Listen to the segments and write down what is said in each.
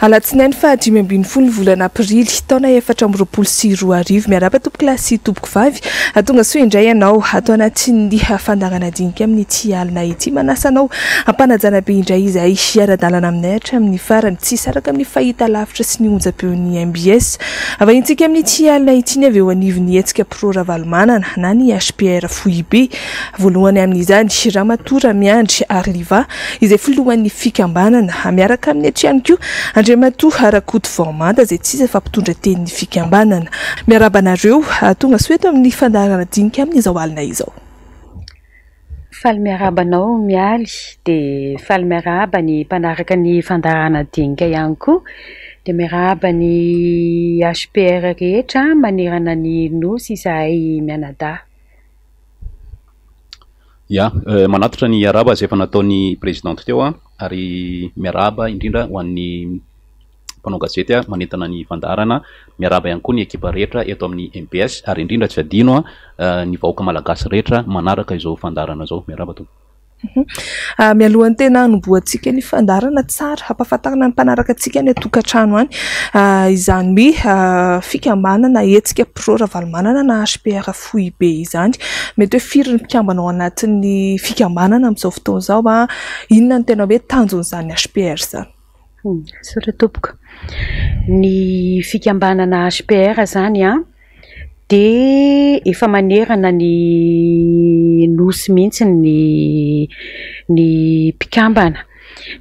Alatsinainy faha 15 ny volana aprily, taona 2024. Miarahaba tompokolahy sy tompokovavy. Tonga soa indray ianao ato anatin'ny fandaharana dinika amin'ity alina ity. Manasa anao am-panajana be indray izahay hiara-dalana aminay hatramin'ny farany. Tsy hisaraka amin'ny fahitalavitra sy ny onjam-peon'ny mbs. Vahintsika amin'ity alina ity ny avy eo anivon'ny hetsika Pro Ravalomanana na ny HPR foibe. Voalohany amin'izany, Ramatoa Ramiandry Arliva izay filohan'ny fikambanana. Miaraka aminy eto ihany koa Andriamatoa Rakotovao Manta izay tsy iza fa mpitondra tenin'ny fikambanana. Miarahaba anareo, tonga soa eto amin'ny fandaharana dinika amin'izao alina izao. Faly miarahaba anao Mialy, dia faly miarahaba ny mpanaraka ny fandaharana dinika ihany koa, dia miarahaba ny HPR rehetra manerana ny Nosy izahay mianadahy. Ya, manatitra ny arahaba izay efa nataon'ny présidente teo ary miarahaba indrindra ho an'ny mpanao gazety manentana ny fandaharana, miarahaba ihany koa ny ekipa rehetra eto amin'ny mbs ary indrindra tsy adino ny vahoaka malagasy rehetra manaraka izao fandaharana izao. Miarahaba tompoko. Mialohan'ny tena hanombohantsika ny fandaharana, tsara hampahafantarina ny mpanaraka antsika any an-tokantrano any izany hoe fikambanana hetsika Pro Ravalomanana na HPR foibe izany. Mety hoe firy ny mpikambana ao anatin'ny fikambanana amin'izao fotoana izao? Inona no tena hoe tanjon'izany HPR izany? Misaotra tompoko. Ny fikambanana HPR izany an, dia efa manerana ny nosy mihitsy ny ny mpikambana.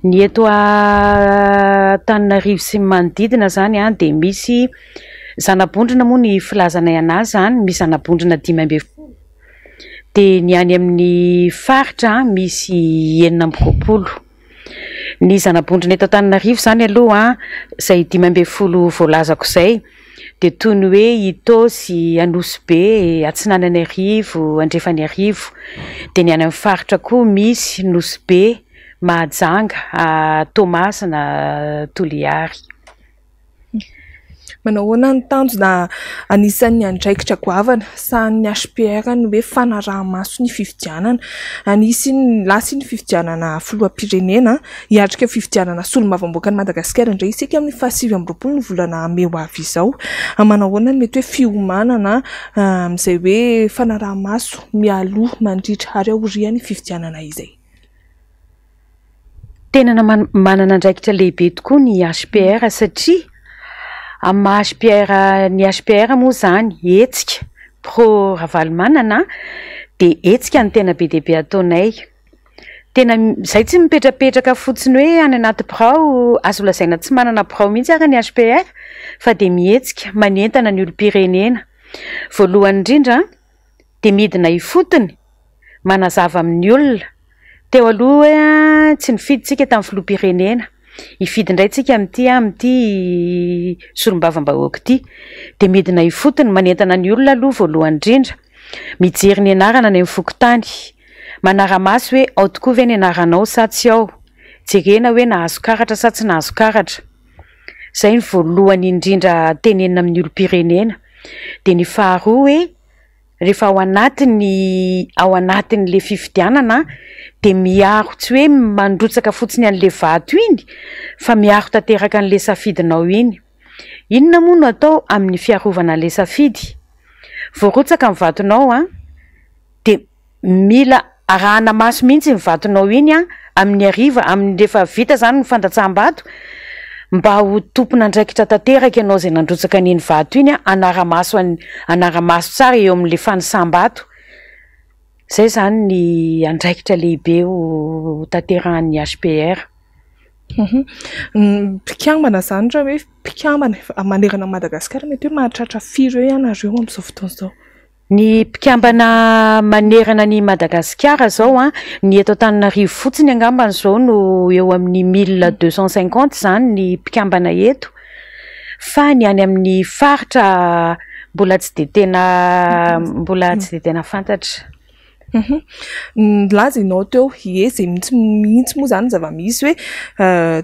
Ny eto Antananarivo sy ny manodidina izany an dia misy zana-bondrona moa ny filazanay anazy izany, misy zana-bondrona 15, dia ny any amin'ny faritra misy 26. Ny zana-bondrona eto Antananarivo izany aloha an, izay 15 voalazako izay dia toy ny hoe Itaosy, Anosibe, Atsinanan'Iarivo, Andrefan'Iarivo. Dia ny any amin'ny faritra koa misy Nosy Be, Mahajanga, Toamasina, Toliary. Manao ahoana ny tanjona? Anisan'ny andraikitra goavana sahanin'ny HPR ny hoe fanaraha-maso ny fifidianana. Nisy iny, lasa iny fifidianana filoham-pirenena, hiatrika fifidianana solombavambahoakan'i Madagasikara indray isika amin'ny faha 29 ny volana mey ho avy izao. Manao ahoana ny mety hoe fiomanana amin'izay hoe fanaraha-maso mialoha, mandritra ary aorian'ny fifidianana izay? Tena manana andraikitra lehibe tokoa ny HPR satria amin'ny maha HPR ny HPR moa izany hetsika pro Ravalomanana dia hetsika no tena be dia be ataonay. Tena izahay tsy mipetrapetraka fotsiny hoe any anaty birao, azo lazaina tsy manana birao mihitsy ary ny HPR fa dia mihetsika manentana ny olom-pirenena. Voalohany indrindra dia midina ifotony manazava amin'ny olona. Teo aloha tsy nifidy tsika tamin'ny filoham-pirenena, hifidy indray tsika amin'ity amin'ity solombavambahoaka ity. Dia midina ifotony manentana ny olona aloha voalohany indrindra, mijery ny anarana any amin'ny fokontany, manara-maso hoe ao tokoa ve ny anaranao sa tsy ao, jerena hoe nahazo karatra sa tsy nahazo karatra. Izay no voalohany indrindra tenenina amin'ny olom-pirenena. Dia ny faharoa hoe rehefa ao anatin'ny ao anatin'le fifidianana dia miaro tsy hoe mandrotsaka fotsiny an'le vato iny fa miaro tanteraka an'le safidinao iny. Inona moa no atao amin'ny fiarovana an'le safidy? Voarotsaka ny vatonao an, dia mila arahana maso mihitsy iny vatonao iny an, amin'ny hariva, amin'ny rehefa vita izany ny fandatsaham-bato, mba ho tompon'andraikitra tanteraka ianao izay nandrotsaka an'iny vato iny an, hanara-maso an- hanara-maso tsara eo amin'ilay fanisam-bato. Izay izany ny andraikitra lehibe ho tanterahan'ny HPR. Mpikambana izany raha hoe mpikambana manerana an'i Madagasikara mety hoe mahatratra firy eo ianareo amin'izao fotoana izao? Ny mpikambana manerana an'i Madagasikara izao an, ny eto Antananarivo fotsiny angambany izao no eo amin'ny 1250 izany ny mpikambana eto, fa ny any amin'ny faritra mbola tsy dia tena mbola tsy dia tena fantatra. Nilaza ianao teo, ie izay mihitsy mihitsy moa izany ny zava-misy hoe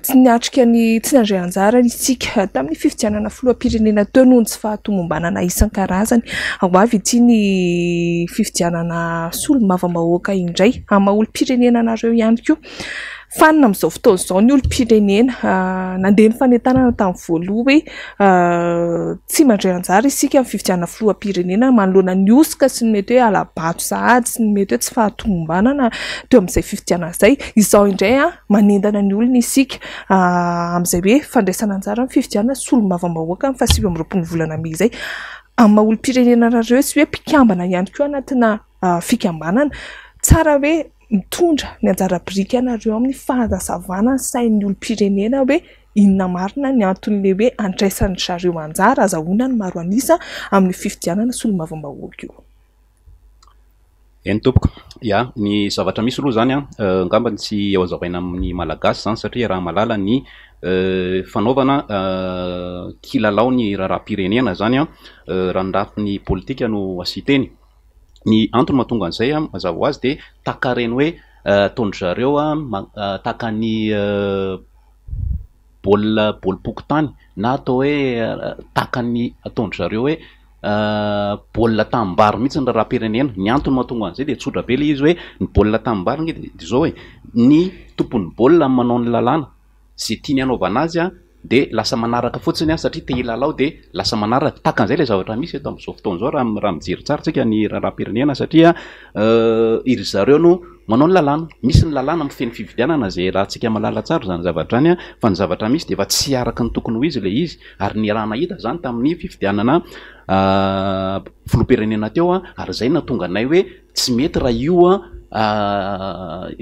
tsy niatrika ny tsy nandray anjara isika tamin'ny fifidianana filoham-pirenena teo noho ny tsy fahatomombanana isan-karazany. Ho avy ity ny fifidianana solombavambahoaka indray amin'ny maha olom-pirenena anareo ihany koa. Fanina amin'izao fotoana izao ny olom-pirenena. Nandeha ny fanentanana tamin'ny voalohany hoe tsy mandray anjara isika amin'ny fifidianana filoham-pirenena manoloana ny hosoka sy ny mety hoe hala-bato sahady sy ny mety hoe tsy fahatomombanana teo amin'izay fifidianana izay. Izao indray manentana ny olona isika amin'izay hoe fandraisana anjara amin'ny fifidianana solombavambahoaka amin'ny faha 29 ny volana mey izay. Amin'ny maha olom-pirenena anareo sy hoe mpikambana ihany koa anatina fikambanana, tsara hoe mitondra ny anjara biriky ianareo amin'ny fanazavana ny sain'ny olom-pirenena hoe inona marina ny anton'ilay hoe andraisan-dry zareo anjara, azahoana ny maro an'isa amin'io fifidianana solombavambahoaka io. Eny tompoko. Ya, ny zavatra misy aloha izany an, angamba tsy hazavaina amin'ny Malagasy izany satria raha mahalala ny fanaovana kilalao ny raharaham-pirenena izany an, raha ny lafiny politika no asian-teny. Ny antony mahatonga an'izay an, mazava ho azy dia tahaka ireny hoe ataon-dry zareo tahaka ny baolina baolim-pokontany na atao hoe tahaka ny ataon-dry zareo hoe baolina tanimbary mihitsy ny raharaham-pirenena. Ny antony mahatonga an'izay dia tsotra be ilay izy hoe ny baolina tanimbary ange dia izao e, ny tompon'ny baolina no manao ny lalàna. Izay tiany hanaovana azy dia lasa manaraka fotsiny satria te hilalao dia lasa manaraka. Tahaka an'izay ilay zavatra misy eto amin'izao fotoana izao raha raha mijery tsara isika ny raharaham-pirenena satria iry zareo no manao ny lalàna. Misy ny lalàna mifehy ny fifidianana izay iarahantsika mahalala tsara izany zavatra izany fa ny zavatra misy dia efa tsy araka ny tokony ho izy ilay izy ary niaraha-nahita izany tamin'ny fifidianana filoham-pirenena teo ary izay no nahatonga anay hoe tsy mety raha io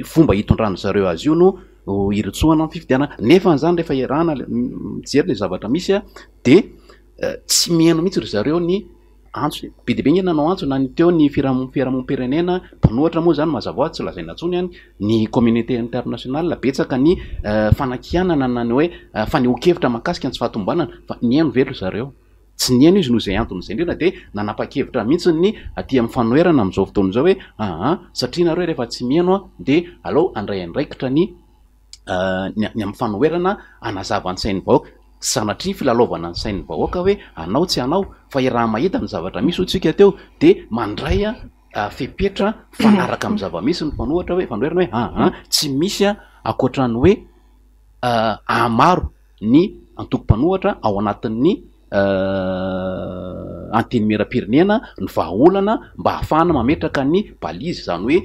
fomba hitondran-dry zareo azy io no hirotsahana amin'ny fifidianana. Nefa izany rehefa iarahana mijery ilay zavatra misy dia tsy mihaino mihitsy ry zareo ny antso. Be dia be ange nanao antso na ny teo ny fiarahamonim-pirenena, mpanohitra moa izany mazava ho azy tsy lazaina intsony any, ny communauté internationale, betsaka ny fanakianana na ny hoe fanehoan-kevitra mahakasika ny tsy fahatomombanana fa nihaino ve ry zareo? Tsy nihaino izy noho izay antony izay indrindra dia nanapa-kevitra mihitsy ny aty amin'ny fanoherana amin'izao fotoana izao hoe aa satria nareo rehefa tsy mihaino dia aleo handray andraikitra ny ny amin'ny fanoherana hanazava ny sain'ny vahoaka. Sanatria filalaovana ny sain'ny vahoaka hoe hanao tsy hanao fa i-raha mahita ny zavatra misy hoy tsika teo dia mandray fepetra mifanaraka amin'ny zava-misy ny mpanohatra hoe fanoherana hoe aa tsy misy ankoatra ny hoe hahamaro ny antoko mpanohatra ao anatin'ny antenimierampirenena ny vahaolana mba hahafahana mametraka ny balise, izany hoe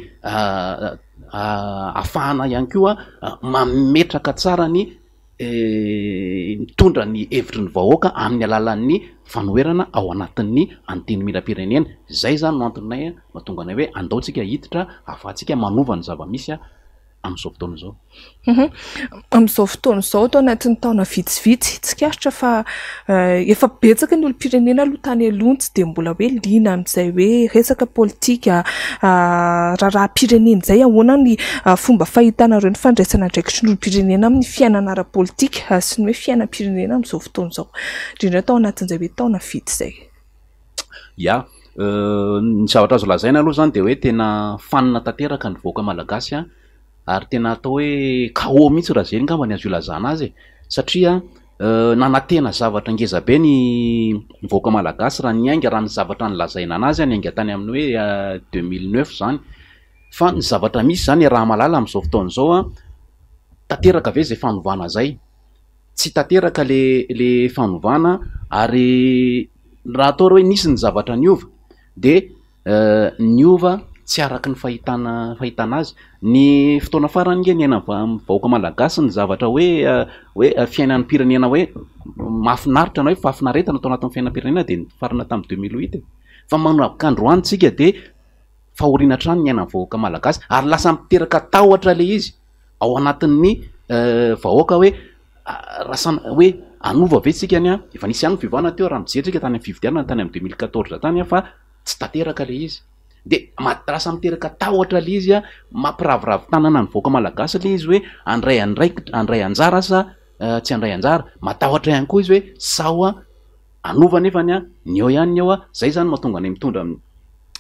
hahafahana ihany koa mametraka tsara ny mitondra ny hevitry ny vahoaka amin'ny alalan'ny fanoherana ao anatin'ny antenimierampirenena. Izay izany no antonay mahatonga anay hoe andao tsika hiditra ahafahantsika manova ny zava-misy amin'izao fotoana izao. Amin'izao fotoana izao, tao anatin'ny taona vitsivitsy, tsikaritra fa efa betsaka ny olom-pirenena aloha tany aloha no tsy dia mbola hoe liana amin'izay hoe resaka politika, raharaham-pirenena izay. Ahoana ny fomba fahitanareo ny fandraisana andraikitry ny olom-pirenena amin'ny fiainana ara-politika sy ny hoe fiainam-pirenena amin'izao fotoana izao, indrindra tao anatin'izay hoe taona vitsy izay? Ya, ny zavatra azo lazaina aloha zany de hoe tena fanina tanteraka ny vahoaka malagasy an, ary tena atao hoe chaos mihitsy raha zay angamba ny azo ilazana azy e, satria nanantena zavatra ngeza be ny vahoaka malagasy raha niainga raha ny zavatra nolazaina anazy an, niainga tany amin'ny hoe 2009 zany, fa ny zavatra misy zany iaraha-mahalala amin'izao fotoana izao an, tanteraka ve zay fanovana zay? Tsy tanteraka le le fanovana ary raha atao ary hoe nisy ny zavatra niova de niova tsy araka ny fahitana fahitana azy. Ny fotoana farany nge niainan'ny vahoaka malagasy ny zavatra hoe hoe fiainam-pirenena hoe mahafinaritra na hoe fahafinaretana tao anatin'ny fiainam-pirenena de nifarana tamin'ny 2008 e. Fa manomboka androany tsika de fahoriana hatrany ny iainan'ny vahoaka malagasy ary lasa miteraka tahotra le izy ao anatin'ny vahoaka hoe raha samy hoe hanova ve tsika ny an, efa nisy ihany ny fiovana teo raha mijery tsika tany amin'ny fifidianana tany amin'ny 2014 tany an fa tsy tanteraka le izy de lasa miteraka tahotra le izy an, mampiraviravy tanana ny vahoaka malagasy le izy hoe handray andraikitra handray anjara sa tsy handray anjara, matahotra ihany koa izy hoe sao an hanova nefany an ny eo ihany ny eo an, zay zany mahatonga anay mitondra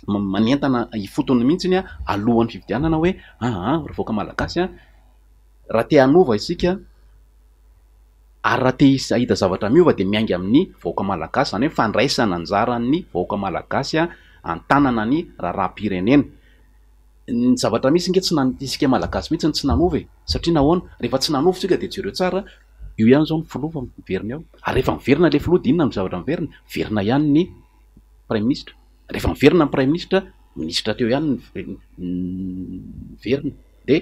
manentana ifotony mihitsy alohan'ny fifidianana hoe aa ry vahoaka malagasy an, raha te hanova isika ary raha te hahita zavatra miova dia miainga amin'ny vahoaka malagasy, izany hoe fandraisana anjaran'ny vahoaka malagasy an-tanana ny raharaham-pirenena. Ny zavatra misy nge tsy nan- isika Malagasy mihitsy no tsy nanova e! Satria nahoana? Rehefa tsy nanova isika dia jereo tsara, io ihany izao ny filoha fa miverina eo. Ary rehefa miverina ilay filoha dia inona no zavatra miverina? Miverina ihany ny praiminisitra. Rehefa miverina ny praiminisitra, minisitra teo ihany ny miverina. Dia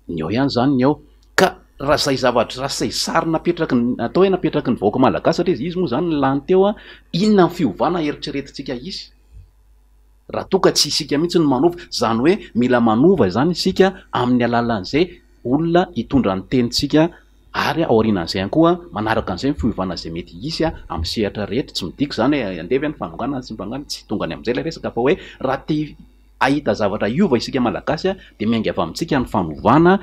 ny eo ihany izany ny eo. Ka raha izay zavatra, raha izay sary napetraky ny, atao hoe napetraky ny vahoaka malagasy satria izy moa izany no lany teo an, inona ny fiovana eritreretintsika hisy? Raha toa ka tsy isika mihitsy no manova, izany hoe mila manova izany isika amin'ny alalan'izay olona hitondra ny tenintsika ary aorianan'izay ihany koa manaraka an'izay ny fiovana izay mety hisy amin'ny sehatra rehetra. Tsy midika izany hoe andeha ve ny fanonganana sy ny fanonganana, tsy tonga any amin'izay ilay resaka fa hoe raha te hahita zavatra hiova isika Malagasy dia miainga avy amintsika ny fanovana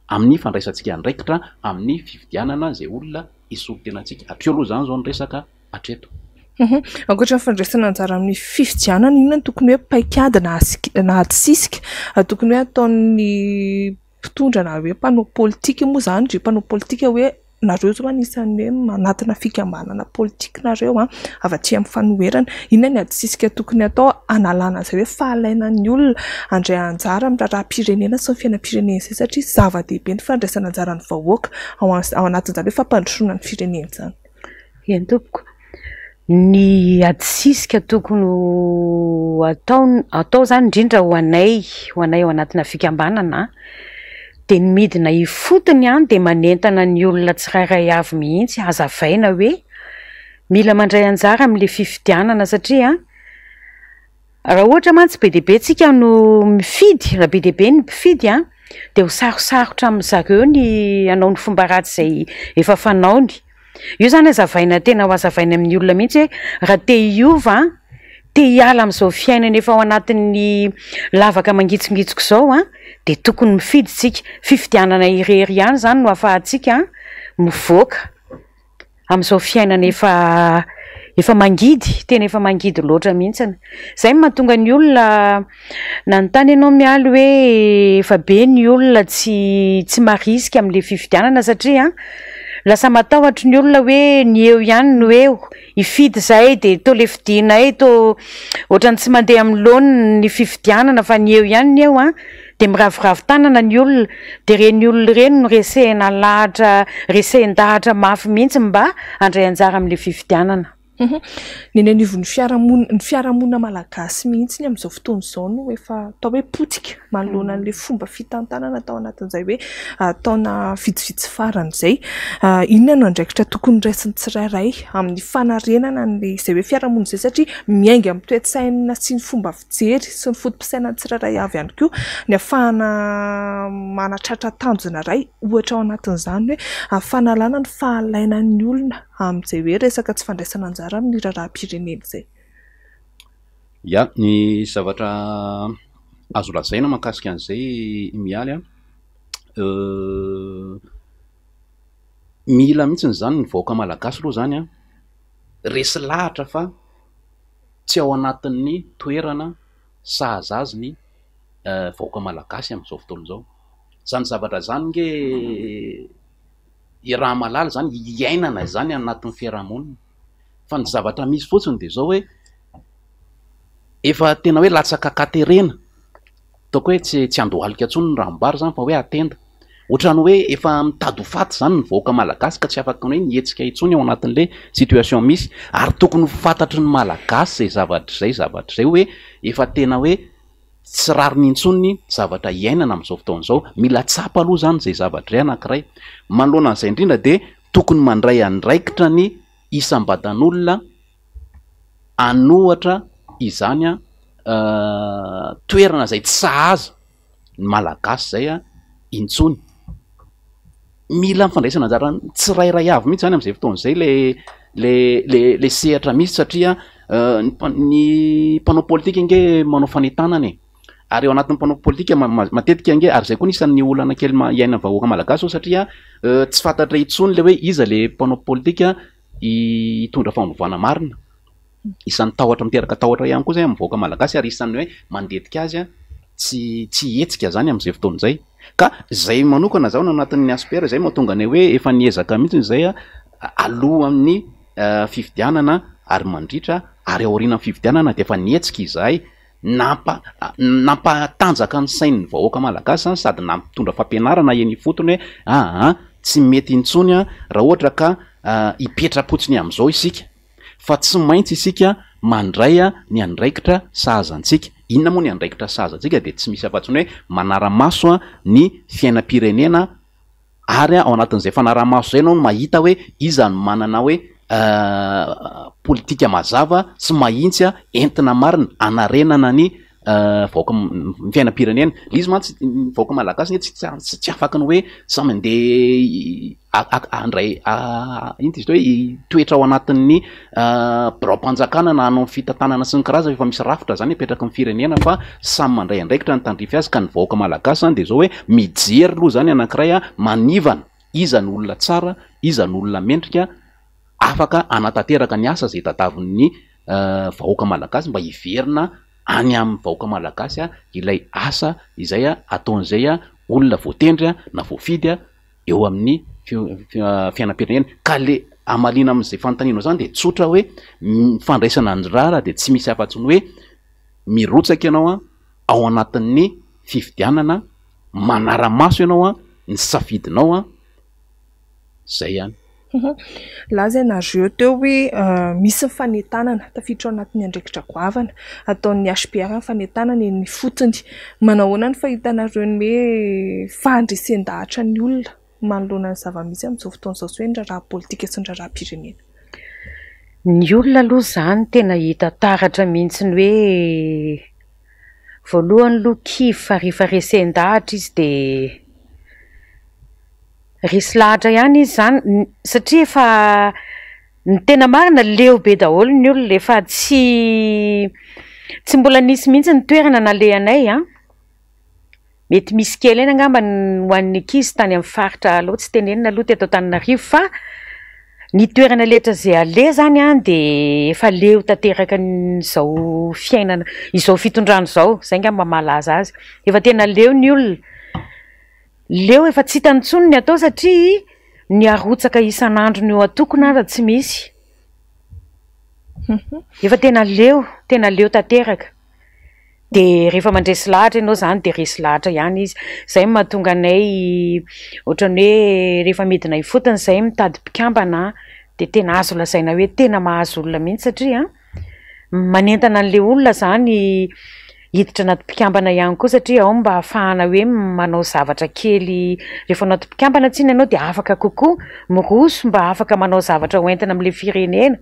amin'ny fandraisantsika andraikitra amin'ny fifidianana izay olona hisolo tena antsika. Hatreo aloha izany izao ny resaka hatreto. Ankoatra ny fandraisana anjara amin'ny fifidianana, inona no tokony hoe paikady na na ady sisika tokony hoe ataon'ny mpitondra na hoe mpanao politika moa izany, ry mpanao politika hoe nareo izao anisan'ny hoe manatona fikambanana politika nareo an, avy aty amin'ny fanoherana. Inona ny ady sisika tokony hatao hanalana an'izay hoe fahalainan'ny olona handray anjara amin'ny raharaham-pirenena sy ny fiainam-pirenena izay satria zava-dehibe ny fandraisana anjaran'ny vahoaka ao ao anatin'izany hoe fampandrosoana ny firenena izany. Eny tompoko. Ny ady sisika tokony ho atao atao izany indrindra ho anay, ho anay ao anatina fikambanana dia ny midina ifotony an dia manentana ny olona tsirairay avy mihitsy hazavaina hoe mila mandray anjara amin'ilay fifidianana satria Raha ohatra mantsy be dia be tsika no mifidy, raha be dia be ny mpifidy an, dia ho sarosarotra amin-dry zareo ny hanao ny fomba ratsy izay efa fanaony. Io izany hazavaina tena ho hazavaina amin'ny olona mihitsy hoe raha te hiova an, te hiala amin'izao fiainana efa ao anatin'ny lavaka mangitsongitsoka izao an, dia tokony mifidy tsika. Fifidianana irery ihany izany no ahafahantsika mivoaka. amin'izao fiainana efa efa mangidy, tena efa mangidy loatra mihitsiny. Izay no mahatonga ny olona, nanontany ianao Mialy hoe efa be ny olona tsy tsy marisika amin'ilay fifidianana satria lasa matahotra ny olona hoe ny eo ihany no eo, hifidy izahay dia toa ilay fidianay toa ohatran'ny tsy mandeha amin'ny laoniny ny fifidianana fa ny eo ihany ny eo an. Dia miraviravy tanana ny olona, dia ireny olona ireny no resehina lahatra, resen-dahatra mafy mihitsy mba handray anjara amin'ilay fifidianana. Ny eny anivon'ny fiarahamonina, ny fiarahamonina malagasy mihitsy amin'izao fotoana izao no efa atao hoe potika manoloana an'ilay fomba fitantanana tao anatin'izay hoe taona vitsivitsy farany izay. Inona no andraikitra tokony raisin'ny tsirairay amin'ny fanarenana an'ilay izay hoe fiarahamonina izay satria miainga amin'ny toe-tsaina sy ny fomba fijery sy ny foto-pisainan'ny tsirairay avy ihany koa ny ahafahana manatratra tanjona iray, ohatra ao anatin'izany hoe fanalana ny fahalainan'ny olona amin'izay hoe resaka tsy fandraisana anjara amin'ny raharaham-pirenena izay. Ya, ny zavatra azo lazaina mahakasika an'izay Mialy an, mila mihitsy izany ny vahoaka malagasy aloha izany an, resy lahatra fa tsy ao anatin'ny toerana sahaza azy ny vahoaka malagasy amin'izao fotoana izao. Izany zavatra izany nge iaraha-mahalala izany, iainana izany anatin'ny fiarahamonina. Fa ny zavatra misy fotsiny dia izao hoe efa tena hoe latsaka an-katerena. Ataoko hoe tsy tsy andohalika intsony ny ranombary izany fa hoe atenda. Ohatran'ny hoe efa mitady ho faty izany ny vahoaka malagasy ka tsy afaka ny hoe mihetsika intsony ao anatin'ilay situation misy. Ary tokony ho fantatry ny malagasy izay zavatra izay zavatra izay hoe efa tena hoe tsy rariny intsony ny zavatra iainana amin'izao fotoana izao. Mila tsapa aloha izany izay zavatra izay anankiray. Manoloana an'izay indrindra dia tokony mandray andraikitra ny isam-batan'olona an'ohatra izany toerana izay tsy sahaza ny Malagasy izay intsony. Mila ny fandraisana anjara ny tsirairay avy mihitsy izany amin'izay fotoana izay le le le le sehatra misy satria ny mpa- ny mpanao politika ange manao fanentanana e, ary ao anatin'ny mpanao politika ma- ma- matetika ange ary izay koa anisan'ny olana kely ma- iainan'ny vahoaka malagasy zao satria tsy fantatra intsony le hoe iza le mpanao politika hitondra fanovana marina. Isan'ny tahotra miteraka tahotra ihany koa izay amin'ny vahoaka malagasy ary isan'ny hoe mandetika azy tsy tsy hihetsika izany amin'izay fotoana izay. Ka izay manokana izao no anatin'ny ASPR izay mahatonga anay hoe efa niezaka mihitsy izay alohan'ny fifidianana ary mandritra ary aorianan'ny fifidianana dia efa nihetsika izahay. Nampa, nampatanjaka ny sain'ny vahoaka malagasy zany sady nampitondra fampianarana eny ifotony hoe aa tsy mety intsony an raha ohatra ka hipetra-potsiny amin'izao isika fa tsy maintsy isika mandray ny andraikitra sahaza antsika. Inona moa ny andraikitra sahaza antsika dia tsy misy afa-tsy ny hoe manara-maso ny fiainam-pirenena Ary ao anatin'izay fanaraha-maso izay ianao no mahita hoe iza no manana hoe politika mazava sy mahitsy entina marina hanarenana ny vahoaka ny fiainam-pirenena. Ilay izy mantsy ny vahoaka malagasy anie tsy tsy afaky ny hoe samy handeha handray inona izy teo hoe hitoetra ao anatin'ny biraom-panjakana na hanao ny fitantanana sy ny karazany fa efa misy rafitra zany apetraky ny firenena fa samy mandray andraikitra ny tandrify azy ka ny vahoaka malagasy zany de zao hoe mijery aloha zany anankiray a manivana iza no olona tsara iza no olona mendrika afaka hanatanteraka ny asa zay tadavin'ny vahoaka malagasy mba hiverina any amin'ny vahoaka malagasy a ilay asa izay ataon'izay olona voatendry na voafidy eo amin'ny fiainam-pirenena. Ka le hamaliana amin'izay fanontanianao izany dia tsotra hoe ny fandraisana anjara dia tsy misy afa-tsy ny hoe mirotsaka ianao an ao anatin'ny fifidianana, manara-maso ianao an ny safidinao an, zay ihany. Lazainareo teo hoe misy ny fanentanana tafiditra ao anatin'ny andraikitra goavana ataon'ny HPR ny fanentanana eny ifotony. Manahoana ny fahitanareo ny hoe fahandresen-dahatra ny olona manoloana ny zava-misy amin'izao fotoana izao sy hoe ny raharaha politika sy ny raharaham-pirenena? Ny olona aloha izany tena hita taratra mihitsy ny hoe voalohany aloha kivy fa rehefa resen-dahatra izy dia Resy lahatra ihany izy izany satria efa ny tena marina leo be daholo ny olona efa tsy tsy mbola nisy mihitsy ny toerana nalehanay an, mety misy kely eny angamba ny ho an'ny ankizy tany amin'ny faritra aleo tsy tenenina aloha teto Antananarivo fa ny toerana rehetra izay aleha izany an de efa leo tanteraka an'izao fiainana izao fitondrana izao, izay angamba mahalaza azy, efa tena leo ny olona. Leo efa tsy hitany intsony ny atao satria ny arotsaka isan'andro ny eo an-tokona aza tsy misy. Efa tena leo, tena leo tanteraka. Dia rehefa mandresy lahatra ianao izany dia resy lahatra ihany izy. Izay no mahatonga anay ohatran'ny hoe rehefa midina ifotony izahay mitady mpikambana dia tena azo lazaina hoe tena mahazo olona mihitsy satria manentana an'ilay olona izany hiditra anaty mpikambana ihany koa satria ao mba ahafahana hoe manao zavatra kely, rehefa anaty mpikambana tsinona ianao dia afaka kokoa miroso mba afaka manao zavatra hoentina amin'ilay firenena,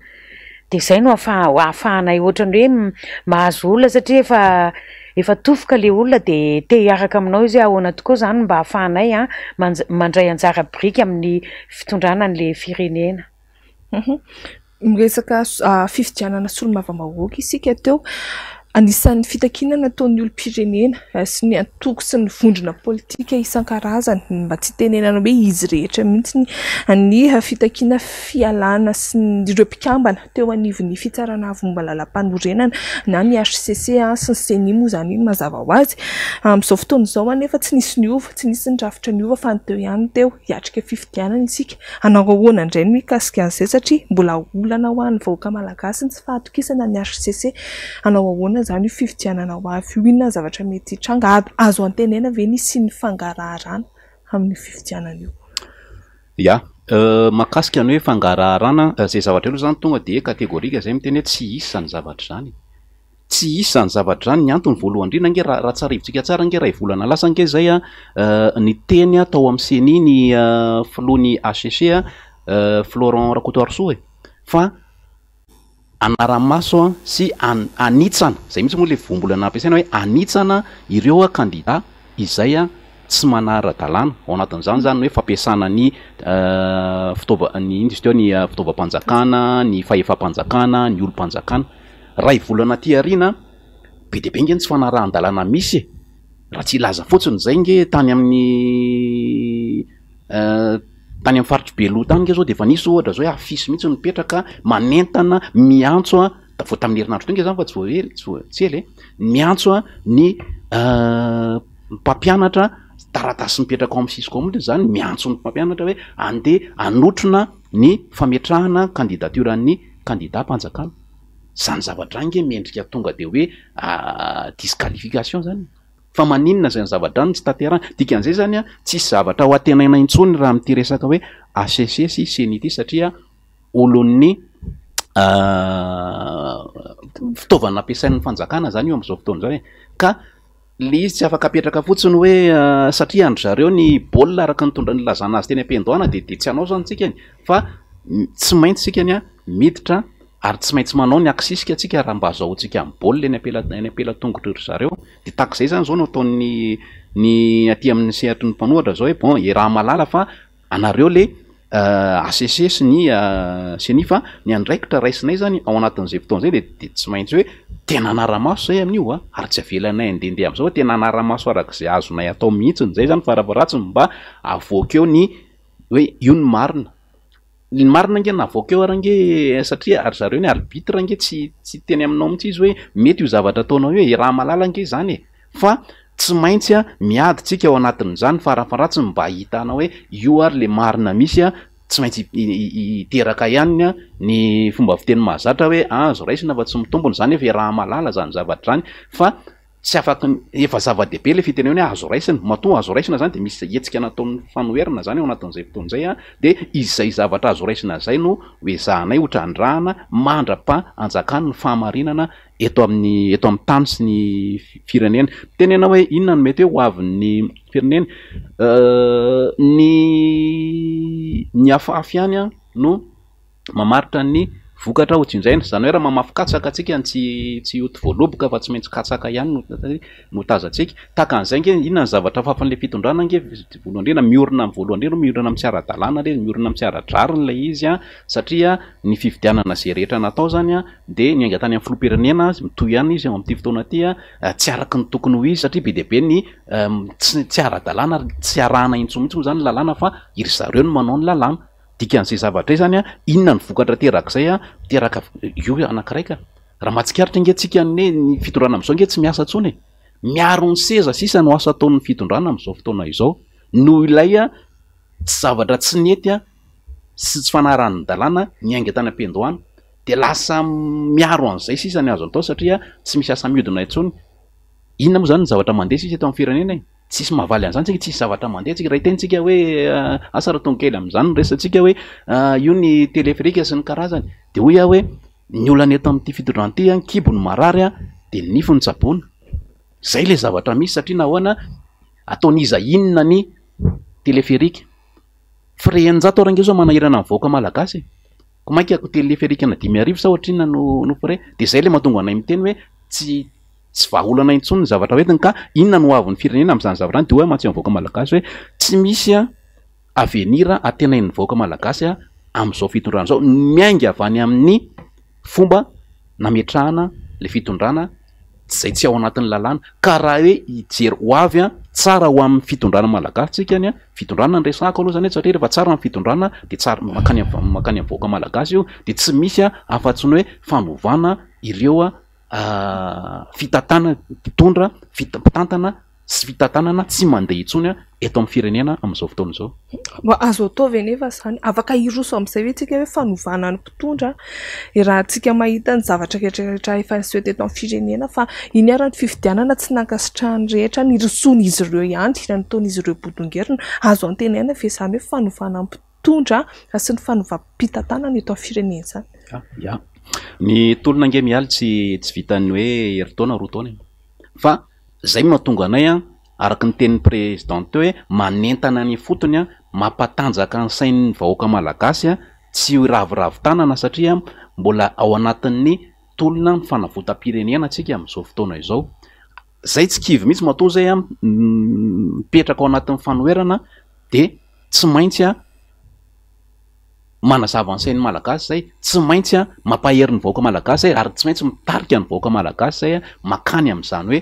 dia izay no ahafaha- ahafahanay ohatran'ny hoe mahazo olona satria efa efa tofoka ilay olona dia te hiaraka aminao izy hoe ahoana tokoa izany mba ahafahanay an manj- mandray anjara biriky amin'ny fitondrana an'ilay firenena. Miresaka fifidianana solombavambahoaka isika teo. Anisan'ny fitakiana nataon'ny olom-pirenena sy ny antoko sy ny vondrona politika isan-karazany, mba tsy hitenenana hoe izy rehetra mihitsy ny fitakiana fialana sy ireo mpikambana teo anivon'ny fitsarana avo momba ny lalàmpanorenana na ny HCC sy ny Ceni moa izany mazava ho azy. Amin'izao fotoana izao anefa tsy nisy niova, tsy nisy ny rafitra niova fa ny teo ihany ny teo. Hiatrika fifidianana isika. Hanao ahoana indray ny mikasika an'izay satria mbola olana ho an'ny vahoaka malagasy ny tsy fahatokisana ny HCC. Hanao ahoana izany io fifidianana ho avy io? Inona ny zavatra mety hitranga? Azo antenaina ve ny hisian'ny fangaraharana amin'io fifidianana io? Ya, mahakasika ny hoe fangaraharana, izay zavatra aloha izany tonga dia catégorique izay miteny hoe tsy hisy izany zavatra izany. Tsy hisy izany zavatra izany, ny antony voalohany indrindra ange raha raha tsarivontsika tsara ange iray volana lasa ange izay an, niteny tao amin'ny ceni ny filohan'ny HCC Florent Rakotoarisoa e, fa hanara-maso sy hanitsana, izay mihitsy moa ilay voambolana nampiasaina hoe hanitsana ireo kandida izay tsy manara-dalàna, ao anatin'izany izany ny hoe fampiasana ny fitaova- ny inona izy teo ny fitaovam-panjakana, ny fahefam-panjakana, ny olom-panjakana. Ray volana aty aoriana, be dia be nge ny tsy fanarahan-dalàna misy e! Raha tsy hilaza fotsiny izay nge tany amin'ny tany amin'ny faritr'i Beloha tany nge zao dia efa nisy ohatra zao hoe afisy mihitsy mipetraka manentana miantso an, vao tamin'ny herinandro teo nge zany fa tsy vao ela tsy vao tsy ela e, miantso an ny mpampianatra, taratasy mipetraka ao amin'ny Cisco mihitsy zany miantso ny mpampianatra hoe andeha hanotrona ny fametrahana candidature-n'ny kandidam-panjakana. Zany zavatra zany nge mendrika tonga de hoe disqualification zany e. Fa maninona zany zavatra zany no tsy tanterahina? Dikan'izay zany an, tsisy zavatra ho antenaina intsony raha amin'ity resaka hoe HCC sy ceni ity satria olon'ny fitaovana ampiasain'ny fanjakana zany io amin'izao fotoana izao e. Ka le izy tsy afaka apetraka fotsiny hoe satria an-dry zareo ny baolina araka ny nitondra nilazana azy teny am-piandohana de de tsy hanao zany tsika e, fa tsy maintsy tsika ny miditra ary tsy maintsy manao ny aksisika tsika raha mba azahoantsika ny baolina eny am-pela- eny am-pelatongotry ry zareo. De tahak'izay zany zao no ataon'ny ny aty amin'ny sehatry ny mpanohatra zao hoe bon iaraha-mahalala fa anareo le HCC sy ny ceni fa ny andraikitra raisinay zany ao anatin'izay fotoana izay de de tsy maintsy hoe tena hanara-maso zay amin'io a, ary tsy avelanay handehandeha am'zao fa tena hanara-maso arak'izay azonay atao mihitsiny zay zany farafaharatsiny mba avoaka eo ny hoe io ny marina, ny marina ange na avoaka eo ary ange satria ry zareo ny arbitre ange tsy tsy hiteny aminao mihitsy izy hoe mety io zavatra ataonao io e, raha malala ange zany e, fa tsy maintsy a miady tsika ao anatin'izany farafaharatsiny mba ahitana hoe io ary le marina misy a, tsy maintsy hiteraka ihany a ny fomba fiteny mahazatra hoe azo raisina fa tsy mitombina zany efa iaraha-mahalala zany zavatra zany fa tsy afaky efa zava-dehibe le fitenena hoe azo raisina, matoa azo raisina zany de misy hetsika nataon'ny fanoherana zany ao anatin'izay fotoana izay a, de izay zavatra azo raisina zay no ho ezahanay ho trandrahana mandra-paha anjakan'ny fahamarinana eto amin'ny eto amin'ny tany sy ny firenena. Miteny ianao hoe inona no mety hoe ho avin'ny firenena? Ny ny afafy ihany an no mamaritra ny vokatra ho jinjaina, izany hoe raha mamafy katsaka tsika ny tsy tsy hioty voaloboka fa tsy maintsy katsaka ihany no no tazantsika. Tahaka an'izay ange inona ny zavatra afafin'ilay fitondrana ange voalohany indrindra miorina amin'ny voalohany indrindra miorina amin'ny tsy ara-dalàna ilay izy, miorina amin'ny tsy ara-drariny ilay izy an satria ny fifidianana izay rehetra natao izany an dia niainga tany amin'ny filoham-pirenena azy, mitohy ihany izy ao amin'ity fotoana ity an, tsy araka ny tokony ho izy satria be dia be ny tsy tsy ara-dalàna ary tsy arahana intsony mihitsy moa izany ny lalàna fa iry zareo no manao ny lalàna. Dikan'izay zavatra izay izany an, inona ny vokatra aterak'izay an, miteraka io anankiray ka. Raha mahatsikaritra ange tsika anie ny fitondrana amin'izao ange tsy miasa intsony e. Miaro ny seza sisa no asa ataon'ny fitondrana amin'izao fotoana izao noho ilay tsy zavatra tsy nety sy tsy fanarahan-dalàna niainga tany am-piandohana. Dia lasa miaro an'izay sisa ny azo atao satria tsy misy asa mihodina intsony. Inona moa izany ny zavatra mandeha sisa eto amin'ny firenena e? Tsisy mahavaly an'izany tsika, tsisy zavatra mandeha tsika. Raha hiteny tsika hoe asa raha tonga kely amin'izany ny resatsika hoe io ny téléphérique sy ny karazany. Dia hoy aho hoe ny olana eto amin'ity fitondrana ity, ny kibo no marary dia ny nify no tsaboina. Izay ilay zavatra misy satria nahoana? Ataon'iza inona ny téléphérique? Frais 600 ary ange zao manahirana ny vahoaka malagasy e! Ko mainka ko téléphérique ana 5000 sa ohatrinona no no frais? De zay le mahatonga anay miteny hoe tsy tsy vahaolana intsony ny zavatra hoentiny ka inona no ho avin'ny firenena amin'izany zavatra izany? De hoy aho mantsy amin'ny vahoaka malagasy hoe tsy misy an avenir antenain'ny vahoaka malagasy an amin'izao fitondrana izao, miainga avy any amin'ny fomba nametrahana le fitondrana izay tsy ao anatin'ny lalàna ka raha hoe hijery ho avy an, tsara ho amin'ny fitondrana malagasy tsika ny an, fitondrana no resahako aloha zany eto satria rehefa tsara ny fitondrana de tsara mankany am- mankany amin'ny vahoaka malagasy io de tsy misy an afa-tsy ny hoe fanovana ireo an fitantanana mpitondra fit- mpitantana sy fitantanana tsy mandeha intsony eto amin'ny firenena amin'izao fotoana izao. Mba azo atao ve nefa izany? Afaka hiroso amin'izay ve tsika hoe fanovana ny mpitondra? Iarahantsika mahita ny zavatra rehetra rehetra efa niseho teto amin'ny firenena fa iny ary ny fifidianana tsy nankasitrahan'ny rehetra, nirosoan'izy ireo ihany, nataon'izy ireo bodongerona. Azo antenaina ve izany hoe fanovana ny mpitondra sy ny fanovam-pitantanana eto amin'ny firenena izany? Ya, ny tolona ange Mialy tsy tsy vitan'ny hoe herintaona, 2 taona e! Fa Zay no mahatonga anay an, araka ny tenin'ny président teo hoe manentana ny ifotony an, mampatanjaka ny sain'ny vahoaka malagasy an, tsy ho raviravy tanana satria mbola ao anatin'ny tolona ny fanavotam-pirenena tsika amin'izao fotoana izao. Zay tsy kivy mihitsy matoa zay an mipetraka ao anatin'ny fanoherana de tsy maintsy an manazava ny sain'ny Malagasy izay, tsy maintsy mampahery ny vahoaka Malagasy izay ary tsy maintsy mitarika ny vahoaka Malagasy izay mankany amin'izany hoe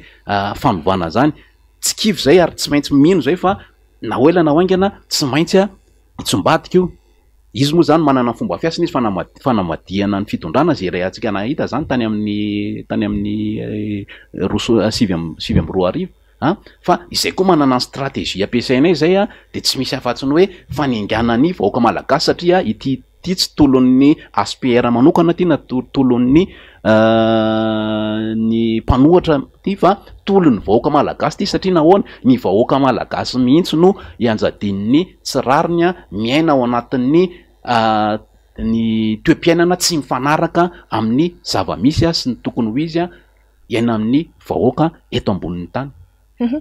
fanovana izany. Tsy kivy izay ary tsy maintsy mino izay fa na ho ela na ho haingana tsy maintsy hitsombadika io. Izy moa izany manana ny fomba fiasany izy fanamadihana ny fitondrana izay rehantsika nahita izany tany amin'ny tany amin'ny roa sy sivy amby 2009. An! Fa izay koa manana ny stratégie ampiasainay izay an, dia tsy misy afa-tsy ny hoe fanengana ny vahoaka malagasy satria ity. Ity tsy tolon'ny HPR manokana ity na tolon'ny ny mpanohitra ity fa tolon'ny vahoaka malagasy ity satria nahoana? Ny vahoaka malagasy mihitsy no ianjadian'ny tsy rariny miaina ao anatin'ny ny toe-piainana tsy mifanaraka amin'ny zava-misy sy ny tokony ho izy iainan'ny vahoaka eto ambonin'ny tany. Raha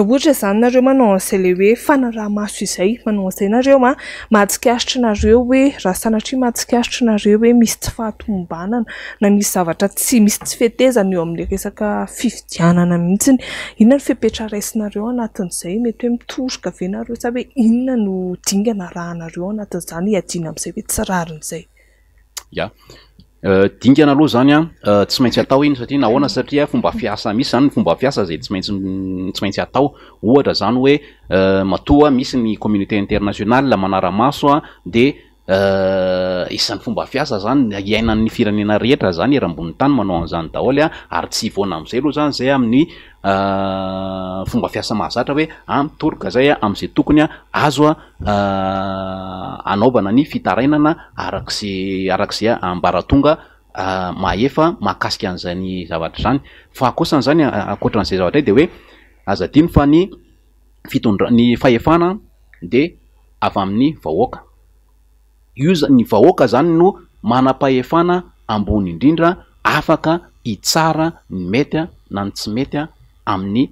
ohatra izany nareo manao an'izay ilay hoe fanaraha-maso izay, manao an'izay nareo an, mahatsikaritra nareo hoe raha sanatria mahatsikaritra nareo hoe misy tsy fahatomombanana na misy zavatra tsy misy tsy fetezana eo amin'ilay resaka fifidianana mihitsy, inona ny fepetra raisinareo anatin'izay? Mety hoe mitoroka ve nareo sa hoe inona no dingana arahanareo anatin'izany hiadiana amin'izay hoe tsy rariny izay? Ya. Dingana aloha zany an, tsy maintsy atao iny satria nahoana? Satria fomba fiasa misy zany ny fomba fiasa zay tsy maintsy tsy maintsy atao. Ohatra zany hoe matoa misy ny communauté internationale manara-maso an de isan'ny fomba fiasa zany iainan'ny firenena rehetra zany ery ambonin'ny tany manao an'zany daholo an, ary tsy hivoana am'zay aloha zany zay amin'ny fomba fiasa mahazatra hoe a mitoroka zay am'zay tokony azo anaovana ny fitarainana arak'izay arak'izay ambaratonga mahefa mahakasika an'izany zavatra izany. Fa ankoatran'izany ankoatran'izay zavatra izay de hoe aza adino fa ny fitondra- ny fahefana de avy amin'ny vahoaka. Io zany, ny vahoaka zany no manam-pahefana ambony indrindra afaka hitsara ny mety na ny tsy mety amin'ny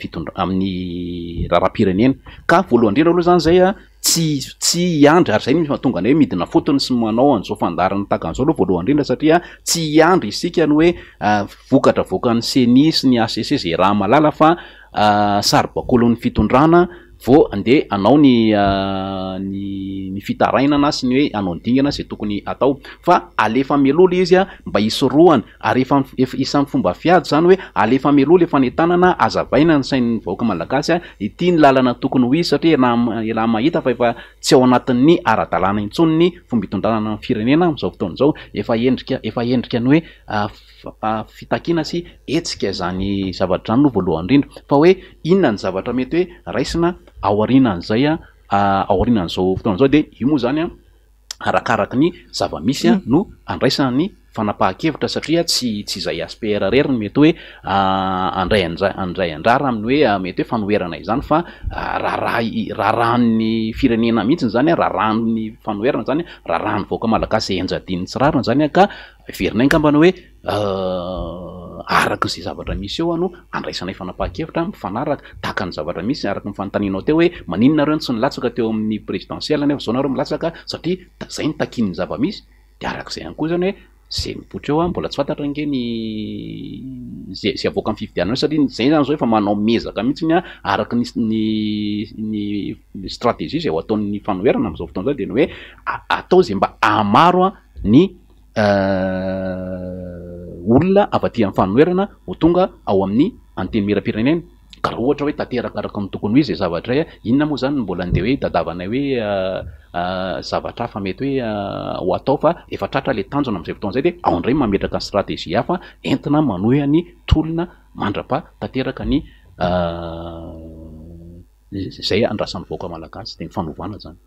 fitondra- amin'ny raharaham-pirenena. Ka voalohany indrindra aloha zany zay an, tsy tsy hiandry ary zay no mahatonga anay hoe midina fotony sy manao an'izao fandaharana tahaka an'izao aloha voalohany indrindra satria tsy hiandry isika ny hoe vokatra avoakan'ny ceni sy ny HCC zay raha mahalala fa saribakolin'ny fitondrana vao andeha hanao ny ny ny fitarainana sy ny hoe hanao ny dingana izay tokony hatao fa alefa mialoha ilay izy mba hisorohana ary efa efa isan'ny fomba fiady izany hoe alefa mialoha ilay fanentanana hazavaina ny sain'ny vahoaka malagasy ity ny lalana tokony ho izy satria iaraha iaraha mahita fa efa tsy ao anatin'ny ara-dalàna intsony ny fomba itondrana ny firenena amin'izao fotoana izao efa endrika efa endrika ny hoe fitakiana sy hetsika izany zavatra izany aloha voalohany indrindra fa hoe inona ny zavatra mety hoe raisina aorianan'izay aorianan'izao fotoana izao dia io moa izany an arakaraky ny zava-misy no andraisana ny fanapahan-kevitra satria tsy tsy izay HPR irery no mety hoe handray anja- handray anjara amin'ny hoe mety hoe fanoherana izany fa raharaha raharahan'ny firenena mihitsy izany an, raharahan'ny fanoherana izany, raharahan'ny vahoaka malagasy izay ianjadian'ny tsy rariny izany an ka Heverinay angamba ny hoe araka izay zavatra misy eo no andraisanay fanapahan-kevitra mifanaraka tahaka ny zavatra misy araka ny fanontanianao teo hoe maninona nareo no tsy nilatsaka teo amin'ny présidentielle nefa izao nareo milatsaka satria izay no takian'ny zava-misy dia araka izay ihany koa izany hoe izay mipoitra eo mbola tsy fantatra ange ny izay izay avoakan'ny fifidianana eo satria izay izany izao efa manao miezaka mihitsy araka ny ny ny stratégie izay ho ataon'ny fanoherana amin'izao fotoana izao dia ny hoe atao izay mba hahamaro ny olona avy aty amin'ny fanoherana ho tonga ao amin'ny antenimierampirenena. Ka raha ohatra hoe tanteraka araka ny tokony ho izy izay zavatra izay, inona moa izany no mbola andeha hoe hitadiavanay hoe zavatra hafa mety hoe ho atao fa efa tratra ilay tanjona amin'izay fotoana izay dia ao indray mametraka ny stratégie hafa entina manohy ny tolona mandrapaha tanteraka ny izay andrasan'ny vahoaka malagasy dia ny fanovana izany.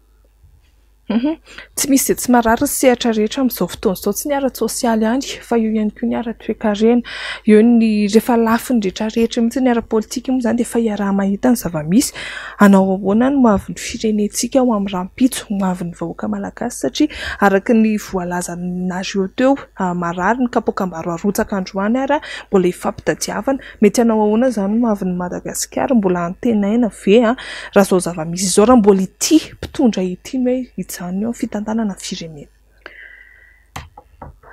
Tsy misy izay tsy marary ny sehatra rehetra amin'izao fotoana izao, tsy ny ara-tsosialy ihany fa eo ihany koa ny ara-toekarena, eo ny rehefa lafiny rehetra rehetra mihitsy ny ara-politika moa izany dia efa iaraha-mahita ny zava-misy. Hanao ahoana ny hoavin'ny firenentsika ho amin'ny rahampitso, ny hoavin'ny vahoaka malagasy satria araka ny voalazanareo teo, marary ny kapoakam-bary arotsaka androany ary mbola hifampitadiavana. Mety hanao ahoana izany ny hoavin'i Madagasikara? Mbola antenaina ve raha izao zava-misy izao, raha mbola ity mpitondra ity no hoe hijanona eo amin'ny fitantanana ny firenena?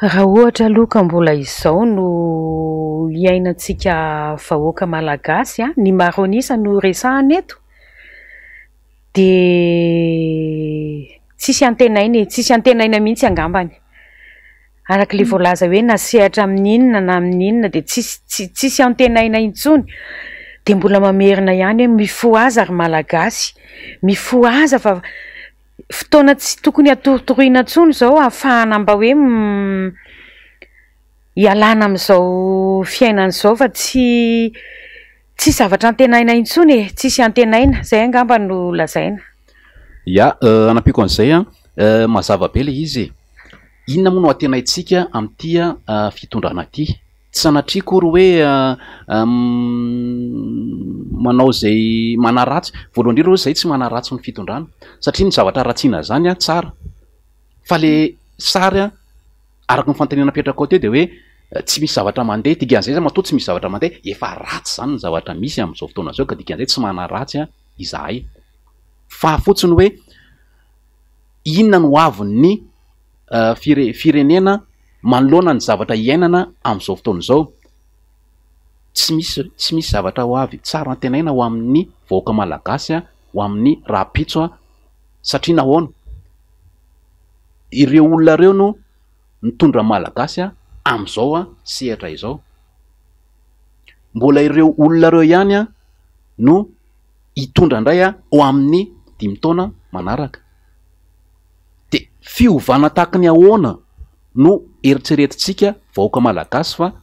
Raha ohatra aloha ka mbola izao no iainantsika vahoaka malagasy, ny maro an'isa no resahana eto, dia tsisy antenaina e, tsisy antenaina mihitsy angambany. Araka ilay voalaza hoe na sehatra amin'ny inona na amin'ny inona dia tsisy tsy tsisy antenaina intsony. Dia mbola mamerina ihany hoe mifohaza ry Malagasy, mifohaza fa fotoana tsy tokony hatoritoriana intsony izao ahafahana mba hoe hialana amin'izao fiainana izao fa tsy tsisy zavatra antenaina intsony e, tsisy antenaina, izay angamba no lazaina. Ya, hanampiako an'izay an. Mazava be ilay izy e. Inona moa no antenaintsika amin'ity fitondrana ity? Tsy sanatria akory hoe manao izay manaratsy, voalohany indrindra aloha izay tsy manaratsy ny fitondrana satria ny zavatra ratsiana izany tsara fa le sary araka ny fanontaniana napetrakao teo dia hoe tsy misy zavatra mandeha, dikan'izay zany matoa tsy misy zavatra mandeha efa ratsy izany ny zavatra misy amin'izao fotoana izao ka dikan'izay tsy manaratsy izahay fa fotsiny hoe inona no hoavin'ny firenena manoloana ny zavatra iainana amin'izao fotoana izao, tsy misy tsy misy zavatra ho avy tsara antenaina ho amin'ny vahoaka malagasy ho amin'ny rahampitso satria nahoana? Ireo olona ireo no nitondra ny malagasy amin'izao sehatra izao, mbola ireo olona ireo ihany no hitondra indray ho amin'ny dimy taona manaraka. De fiovana tahaky ny ahoana no eritreretintsika vahoaka malagasy fa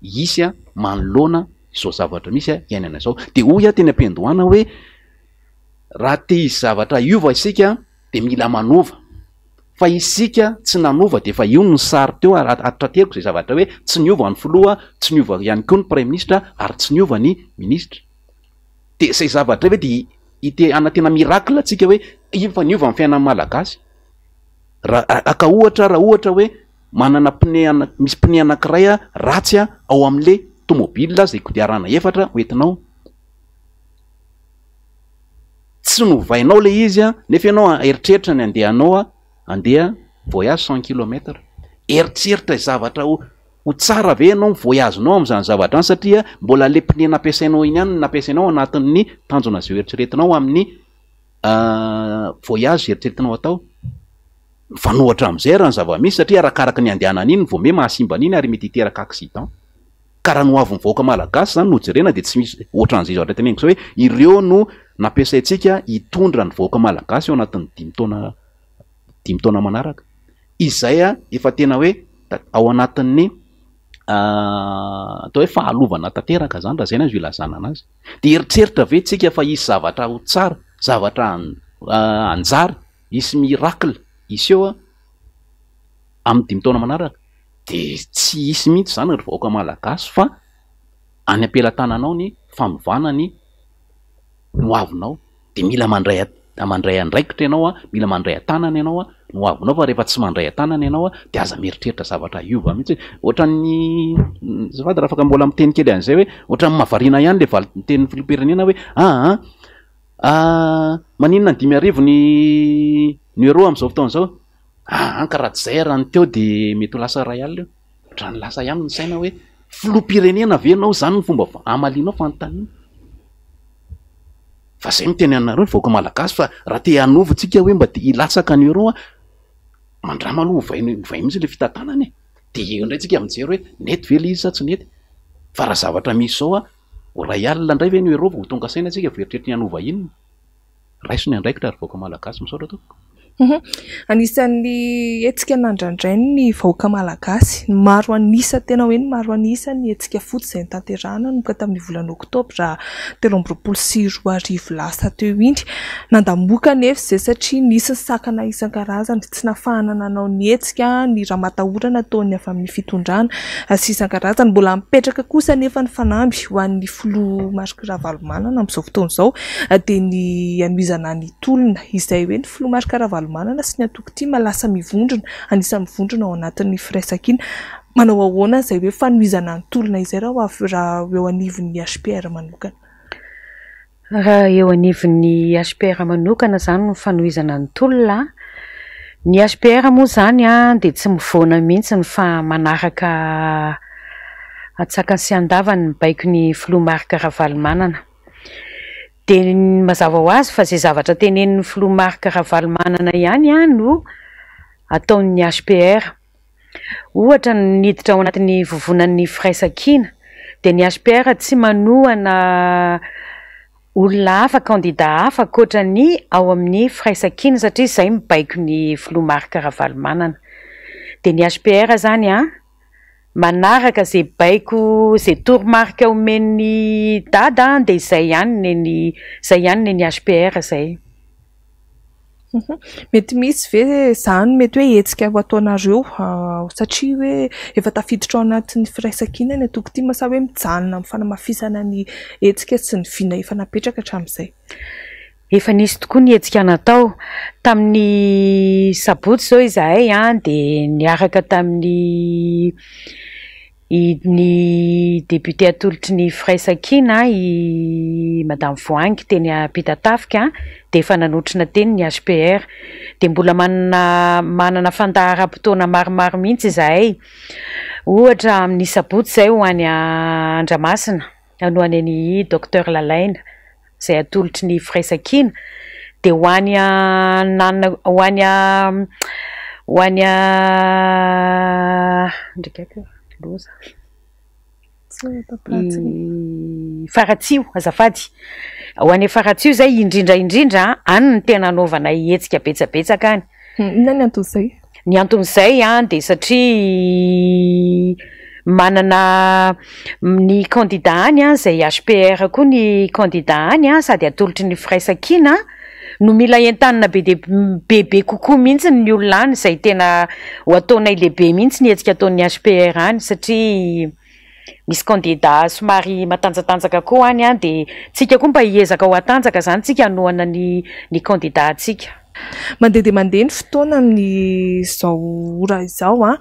hisy manoloana izao zavatra misy iainana izao? De hoy aho teny am-piandohana hoe raha te hisy zavatra hiova isika de mila manova, fa isika tsy nanova de efa io no sary teo ary atrateriko izay zavatra hoe tsy niova ny filoha, tsy niova ihany koa ny praiminisitra ary tsy niova ny minisitra. De izay zavatra izay ve de hite hanantena miracle tsika hoe iny fa niova ny fiainan'ny malagasy? Raha haka ohatra raha ohatra hoe manana pneu ana- misy pneu anankiray ratsy ao amin'le tomobile izay kodiarana efatra hoentinao, tsy novainao le izy an, nefa ianao eritreritra ny handehanao handeha voyage cent kilomètre, eritreritra zavatra ho Ho tsara ve ianao ny voyage-nao amin'izany zavatra izany satria mbola le pneu nampiasainao iny ihany no nampiasainao ao anatin'ny tanjona izay eritreretinao amin'ny voyage eritreretinao atao. Mifanohitra amin'izay raha ny zava-misy satria arakaraka ny andehanana iny vao miha mahasimba an'iny ary mety hiteraka accident. Ka raha ny ho avin'ny vahoaka malagasy izany no jerena dia tsy misy ohatran'izay zavatra teneniko izay hoe ireo no nampiasaintsika hitondra ny vahoaka malagasy ao anatin'ny dimy taona dimy taona manaraka. Izay efa tena hoe ao anatin'ny atao hoe fahalovana tanteraka zany raha zay ny azo ilazana anazy. De eritreritra ve tsika fa hisy zavatra ho tsara, zavatra hanjary, hisy miracle hiseho amin'ny dimy taona manaraka? De tsy hisy mihitsy zany ry vahoaka malagasy fa any am-pelatananao ny fanovana ny hoavinao. De mila mandray mandray andraikitra ianao an, mila mandray an-tanana ianao an, ny ho avinao fa rehefa tsy mandray an-tanana ianao an, de aza mieritreritra zavatra hiova mihitsy hoe, ohatran'ny azafady raha afaka mbola miteny kely an'izay hoe, ohatran'ny mahavariana ihany le valin-tenin'ny filoham-pirenena hoe aa maninona ny 5000 ny ny euro amin'izao fotoana izao? Aa ka raha tsy izay raha ny teo de mety ho lasa iray alina io, ohatran'ny lasa ihany ny saina hoe filoham-pirenena ve ianao izany ny fomba hamalianao fanontaniana? Fa zay miteny anareo ny vahoaka malagasy fa raha te hanova tsika hoe mba te hilatsaka ny euro a, mandrama aloha ovaina ovaina mihitsy le fitantanana e, de eo indray tsika mijery hoe nety ve le izy sa tsy nety, fa raha zavatra misy zao a, ho ray alina indray ve ny euro vao ho tonga saina tsika vao hieritreritra ny hanova inona? Raiso ny andraikitra ry vahoaka malagasy, misaotra tompoko. Anisan'ny hetsika nandrandrain'ny vahoaka malagasy, ny maro an'isa, tena hoe ny maro an'isa ny hetsika fotsy izay notanterahina nanomboka tamin'ny volana oktobra 2023 lasa teo iny. Nandamoaka anefa izay satria nisy ny sakana isan-karazany, tsy nahafahana nanao ny hetsika, ny ramatahorana nataon'ny avy amin'ny fitondrana sy isan-karazany. Mbola mipetraka kosa anefa ny fanamby ho an'ny filoha Marc Ravalomanana amin'izao fotoana izao dia ny hanohizana ny tolona izay hoe ny filoha Marc Ravalomanana sy ny antoko tim lasa mivondrona, anisan'ny mivondrona ao anatin'ny firaisankina. Manao ahoana izay hoe fanohizana ny tolona izay raha ho avy raha eo anivon'ny HPR manokana? Raha eo anivon'ny HPR manokana izany no fanohizana ny tolona, ny HPR moa izany dia tsy mivoana mihitsy fa manaraka antsakany sy andavany ny baikon'ny filoha Marc Ravalomanana. Dia mazava ho azy fa izay zavatra tenenin'ny filoha Marc Ravalomanana ihany no ataon'ny HPR. Ohatra ny niditra ao anatin'ny vovonan'ny firaisankina dia ny HPR tsy manohana olona hafa, kandida hafa ankoatra ny ao amin'ny firaisankina satria izay mibaiko ny filoha Marc Ravalomanana. Dia ny HPR izany an! Manaraka ze baiko ze toromarika omen'ny dada dia izay ihany neny izay ihany neny HPR zay. Mety misy ve izany mety hoe hetsika ho ataonareo satria hoe efa tafiditra ao anatin'ny firaisankina ny antoko tim sa hoe mijanona amin'ny fanamafisana ny hetsika sy ny vina efa napetraka hatramin'izay? Efa nisy tokoa ny hetsika natao. Tamin'ny sabotsy izao izahay dia niaraka tamin'ny ny député atolotry ny firaisankina i Madame Voahangy teny Ampitatafika dia efa nanotrona teny ny HPR. Dia mbola manana manana fandaharam-potoana maromaro mihitsy izahay. Ohatra amin'ny sabotsy izay ho any Andramasina, hanohana an'i Docteur Lalaina. izay atolotry ny firaisankina dia ho any anana ho any ho any ndraiky ako loza Faratsiho azafady ho any Faratsiho izay indrindra indrindra any no tena anaovanay hetsika betsabetsaka any. Inona ny anton'izay? Ny anton'izay an dia satria manana ny kandida any an, izay HPR koa ny kandida any an, sady atolotry ny firaisankina no mila entanina be dia bebe kokoa mihitsy ny olona any, izay tena ho ataonay lehibe mihitsy ny hetsika ataon'ny HPR any satria misy kandida somary matanjatanjaka koa any an, dia tsika koa mba hiezaka ho hatanjaka izany tsika hanohana ny ny kandida antsika. Mandeha dia mandeha ny fotoana amin'izao ora izao an.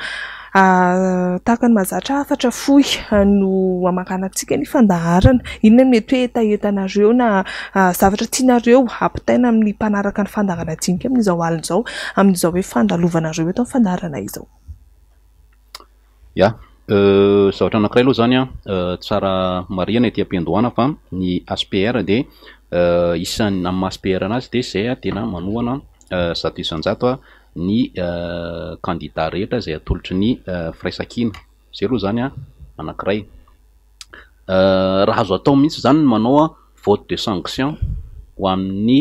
Tahaka ny mahazatra hafatra fohy no hamaranantsika ny fandaharana. Inona no mety hoe hetahetanareo na zavatra tianareo hampitaina amin'ny mpanaraka ny fandaharana dinika amin'izao alina izao, amin'izao hoe fandalovanareo eto amin'ny fandaharana izao? Ya, zavatra anankiray aloha izany an, tsara marihana ety am-piandohana fa ny HPR dia isan'ny amin'ny maha HPR anazy dia izay tena manohana 100% ny kandida rehetra izay atolotry ny firaisankina. Izay aloha izany an anankiray. Raha azo atao mihitsy izany ny manao vote de sanction ho an'ny ny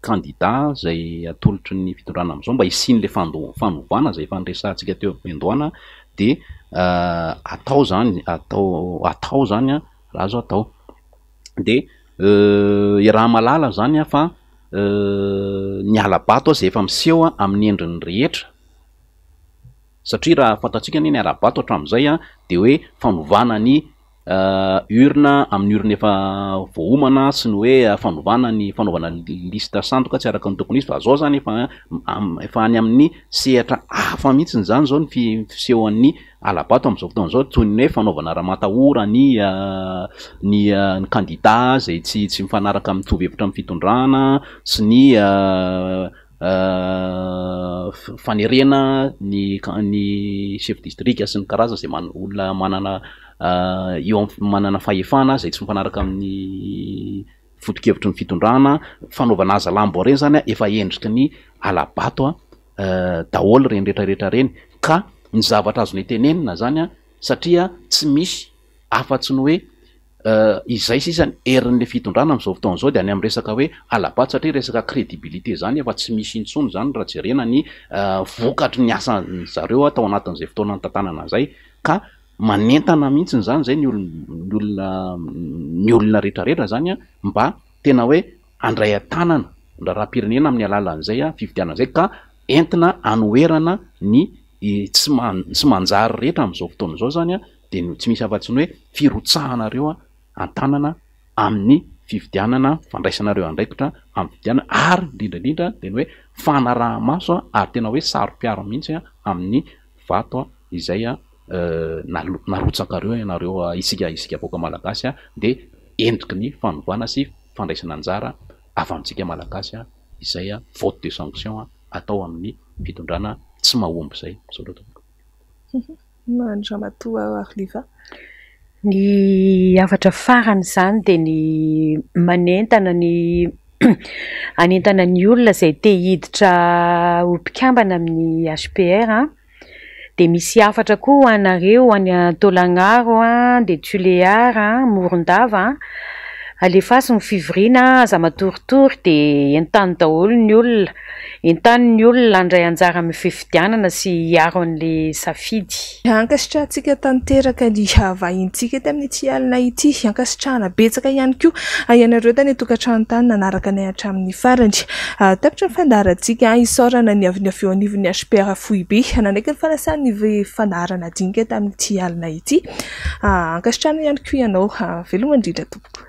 kandida izay atolotry ny fitondrana amin'izao mba hisian'ilay fanovana izay efa niresahantsika teo am-piandohana dia atao izany, atao atao izany an, raha azo atao. Dia iaraha-mahalala izany an fa ny hala-bato izay efa miseho amin'ny endriny rehetra, satria raha fantatsika anie ny hala-bato hatramin'izay an dia hoe fanovana ny urne amin'ny urne efa voaomana sy ny hoe fanovana ny fanaovana liste sandoka tsy araka ny tokony ho izy fa zao zany efa efa any amin'ny sehatra hafa mihitsy zany zao ny fisehoan'ny hala-bato amin'izao fotoana izao toy ny hoe fanaovana ramatahora ny ny ny kandida zay tsy tsy mifanaraka mitovy hevitra amin'ny fitondrana sy ny fanerena ny ny chef district sy ny karazany izay olona manana eo am- manana fahefana izay tsy mifanaraka amin'ny foto-kevitry ny fitondrana, fanaovana hazalambo ireny zany efa endriky ny hala-bato daholo ireny rehetrarehetra ireny ka ny zavatra azonay tenenina zany an satria tsy misy afa-tsy ny hoe Izay sisa ny herin'ilay fitondrana amin'izao fotoana izao dia any amin'ny resaka hoe hala-bato satria resaka crédibilité izany efa tsy misy intsony izany raha jerena ny vokatry ny asan-dry zareo tao anatin'izay fotoana nitantanana izay ka manentana mihitsy izany izay ny olona ny olona rehetrarehetra izany mba tena hoe handray an-tanana ny raharaham-pirenena amin'ny alalan'izay fifidianana izay ka entina hanoherana ny tsy tsy manjary rehetra amin'izao fotoana izao izany dia ny tsy misy afa-tsy ny hoe firotsahanareo an-tanana amin'ny fifidianana, fandraisanareo andraikitra amin'ny fifidianana ary indrindra indrindra dia ny hoe fanaraha-maso ary tena hoe saro-piaro mihitsy amin'ny vato izay narotsakareo ianareo isika isika vahoaka malagasy dia endriky ny fanovana sy fandraisana anjara avy amintsika malagasy izay vote de sanction atao amin'ny fitondrana tsy mahomby izay. Misaotra tompoko. Andriamatoa Arliva. Ny hafatra farany izany dia ny manentana ny hanentana ny olona izay te hiditra ho mpikambana amin'ny HPR an, dia misy hafatra koa ho anareo any Taolagnaro an, dia Tulear an, Morondava an. Alefaso ny fivoriana, aza matoritory dia entano daholo ny olona. Entano ny olona handray anjara amin'ny fifidianana sy hiaro an'ilay safidy. Ankasitrahantsika tanteraka ny vahintsika eto amin'ity alina ity. Ankasitrahana betsaka ihany koa ianareo tany an-tokantrano tany nanaraka anay hatramin'ny farany. Tapitra ny fandaharantsika. Isaorana ny avy eo anivon'ny HPR foibe nanaiky ny fanasan'ny fandaharana dinika tamin'ity alina ity. Ankasitrahana ihany koa ianao. Veloma indrindra tompoko.